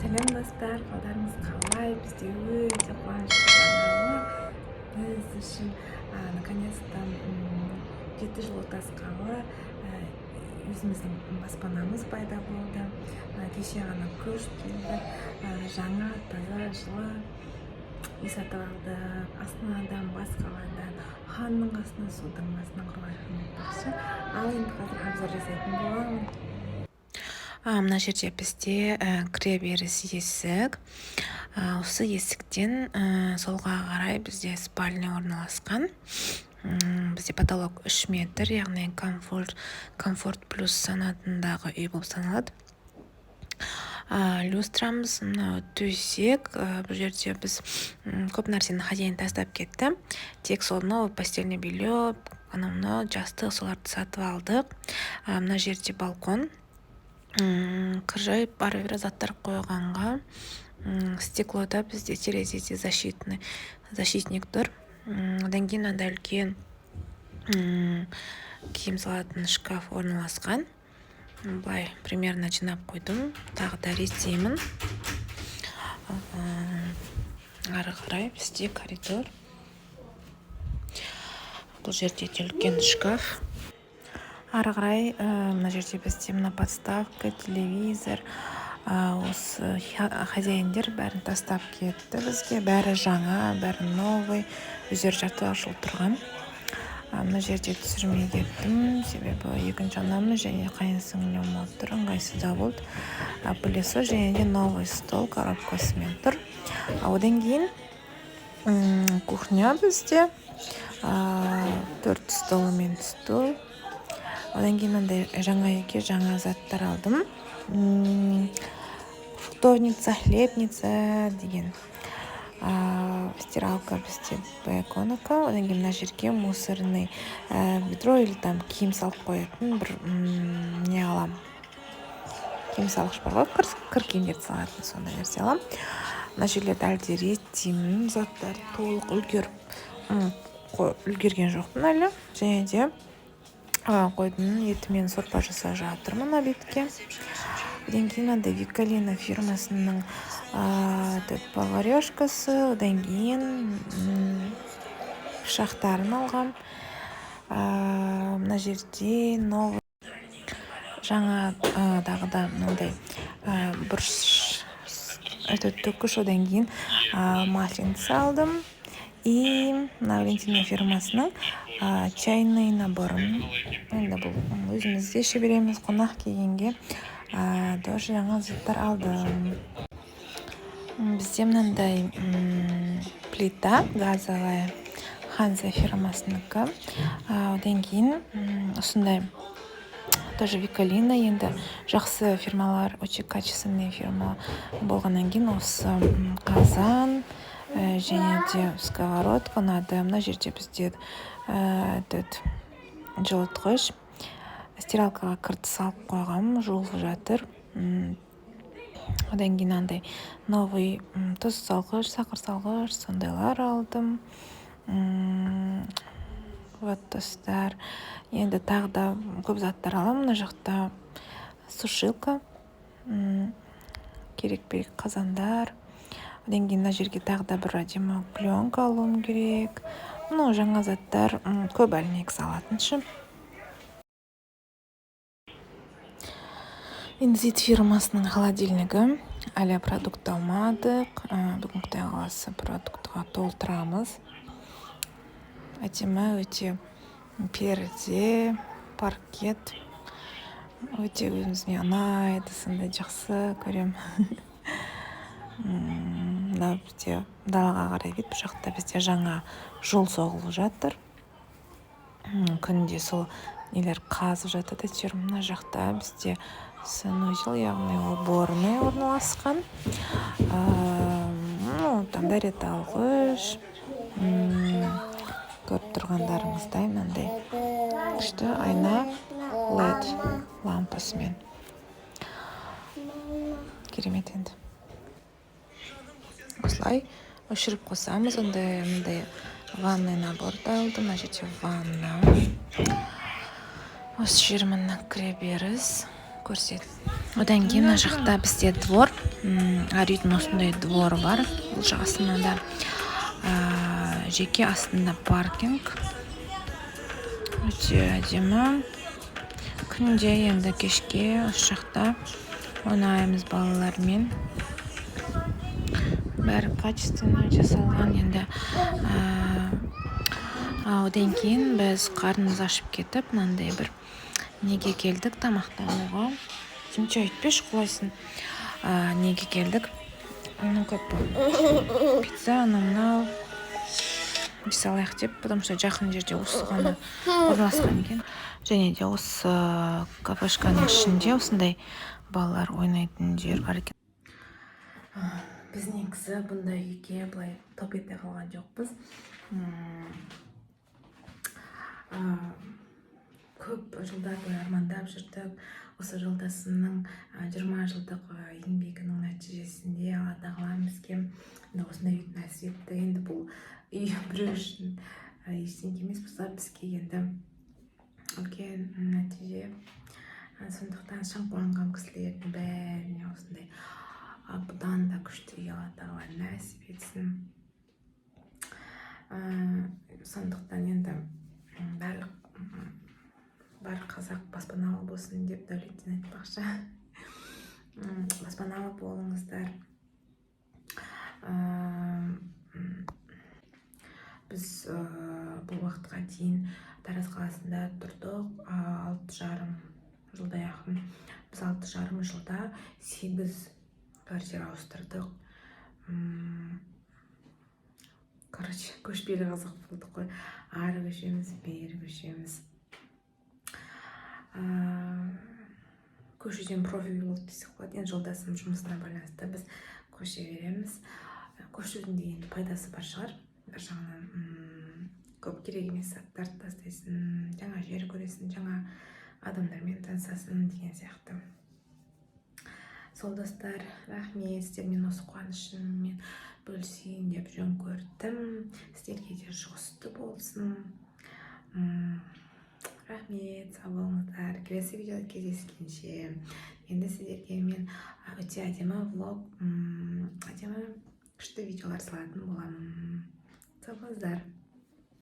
Сәлем, достар! Қалдарыңыз қалай? Бізде өте қуанышты жаңалық біз үшін. Наконец-то 7 жыл отасқалы өзіміздің баспанамыз пайда болды. Кеше ғана көшіп келдік. Жаңа, таза, жылы үй сатып алдық Астанадан, бас қаладан, ханның қасына, судың басынан құрған айтпақшы. Ал енді қазір обзор жасайтын боламын. Мына жерде бізде кіре беріс есік. Осы есіктен солға қарай бізде спальня орналасқан. Бізде потолок 3 метр, яғни комфорт плюс санатындағы үй болып саналады. Люстрамыз, мынау төсек. Бұл жерде біз көп нәрсені хозяин тастап кетті, тек сол мынау постельное белье, анау мынау жастық, соларды сатып алдық. Мына жерде балкон, кір жайып, ары бері заттар қойғанға. Стеклода бізде терезеде защитный защитник тұр. Одан кейін мынандай үлкен киім салатын шкаф орналасқан. Былай примерно жинап қойдым, тағы да реттеймін. Ары қарай бізде коридор. Бұл жерде де үлкен шкаф. Ары қарай мына жерде бізде мына подставка, телевизор. Осы хозяиндер бәрін тастап кетті бізге, бәрі жаңа, бәрі новый, өздері жарты жыл тұрған. Мына жерде түсірмей кеттім, себебі екінші анам және қайын сіңлім отыр, ыңғайсыздау болды. Пылесос және де новый стол коробкасымен тұр. Одан кейін кухня бізде, төрт стол мен стул. Одан кейін мынандай жаңа үйге жаңа заттар алдым: фруктовница, хлебница деген, стиралка бізде Беконікі. Одан кейін мына жерге мусорный ведро или там киім салып қоятын бір не аламын, киім салғыш бар ғой, кір киімдерді салатын, сондай нәрсе аламын. Мына жерлерді әлі де реттеймін, заттарды толық үлгерген жоқпын әлі. Және де қойдың етімен сорпа жасап жатырмын обедке. Одан кейін мынандай Викалина фирмасының этот поварешкасы. Одан кейін пышақтарын алғам. Мына жерде новый, жаңа, тағы да мынандай бұрыш, этот төккіш. Одан кейін масленица алдым и мына Валентина фирмасының чайный наборын. Енді бұл өзіміз де іше береміз, қонақ келгенге тоже жаңа заттар алдым. Бізде мынандай плита газовая, Ханза фирмасынікі. Одан кейін осындай тоже Викалина. Енді жақсы фирмалар, очень качественный фирма болғаннан кейін осы қазан және де сковородка ұнады. Мына жерде бізде этот жылытқыш, стиралкаға кірді салып қойғанмын, жуылып жатыр. Одан кейін андай новый тұз салғыш, сахар салғыш, сондайлар алдым. Вот, достар, енді тағы да көп заттар аламын. Мына жақта сушилка, керек керек қазандар. Одан кейін мына жерге тағы да бір әдемі пленка алуым керек. Ну, жаңа заттар көп әлі негізі алатын ше. Инзит фирмасының холодильнигі. Әлі продукт алмадық. Бүгін, құдай қаласа, продуктыға толтырамыз. Әдемі өте перде, паркет, өте өзіме ұнайды, сондай жақсы көремін. Мына бізде далаға қарай вид. Бұл жақта бізде жаңа жол соғылып жатыр, күнде сол нелер қазып жатады әйтеуір. Мына жақта бізде санузел, яғни уборный орналасқан. Ну, там дәрет алғыш. Көріп тұрғандарыңыздай, мынандай күшті айна LED лампасымен, керемет. Енді осылай өшіріп қосамыз. Ондай мындай ванный наборды алдым. Мына жерде ванна, осы жер, міне, кіреберіс көрсет. Одан кейін мына жақта бізде двор. Әр үйдің осындай дворы бар. Бұл жақ Астанада жеке, астында паркинг, өте әдемі. Күнде енді кешке осы жақта ойнаймыз балалармен. Бәрі качественно жасалған енді. Одан кейін біз қарнымыз ашып кетіп, мынандай бір неге келдік тамақтануға. Тимча, өйтпеші, құлайсың. Неге келдік? Ну, как бы пицца, анау мынау жей салайық деп, потому что жақын жерде осы ғана орналасқан екен. Және де осы кафешканың ішінде осындай балалар ойнайтын жер бар екен. Біз негізі бұндай үйге былай топ ете қалған жоқпыз. Көп жылдар бойы армандап жүрдік. Осы жолдасымның 20 жылдық еңбегінің нәтижесінде Алла тағала бізге енді осындай үйді нәсіп етті. Енді бұл үй біреу үшін ештеңе емес болса, бізге енді үлкен нәтиже. Сондықтан шын қуанған кісілердің бәріне осындай бұдан да күшті үй Алла тағала нәсіп етсін. Сондықтан енді барлық бар қазақ баспаналы болсын деп Дәулеттен айтпақшы, баспаналы болыңыздар. Біз бұл уақытқа дейін Тараз қаласында тұрдық 6,5 жылдай жақын. Біз 6,5 жылда сегіз квартира ауыстырдық. Короче, көшпелі қазақ болдық қой: ары көшеміз, бері көшеміз. Көшуден профи болды десек болады. Енді жолдасым жұмысына байланысты біз көше береміз. Көшудің де енді пайдасы бар шығар бір жағынан: көп керек емес заттарды тастайсың, жаңа жер көресің, жаңа адамдармен танысасың деген сияқты. Сол, достар, рахмет. Сіздермен осы қуанышыммен бөлісейін деп жөн көрдім. Сіздерге де жұғысты болсын. Рахмет, сау болыңыздар, келесі видеода кездескенше. Енді сіздерге мен өте әдемі влог, әдемі, күшті видеолар салатын боламын. Сау болыңыздар.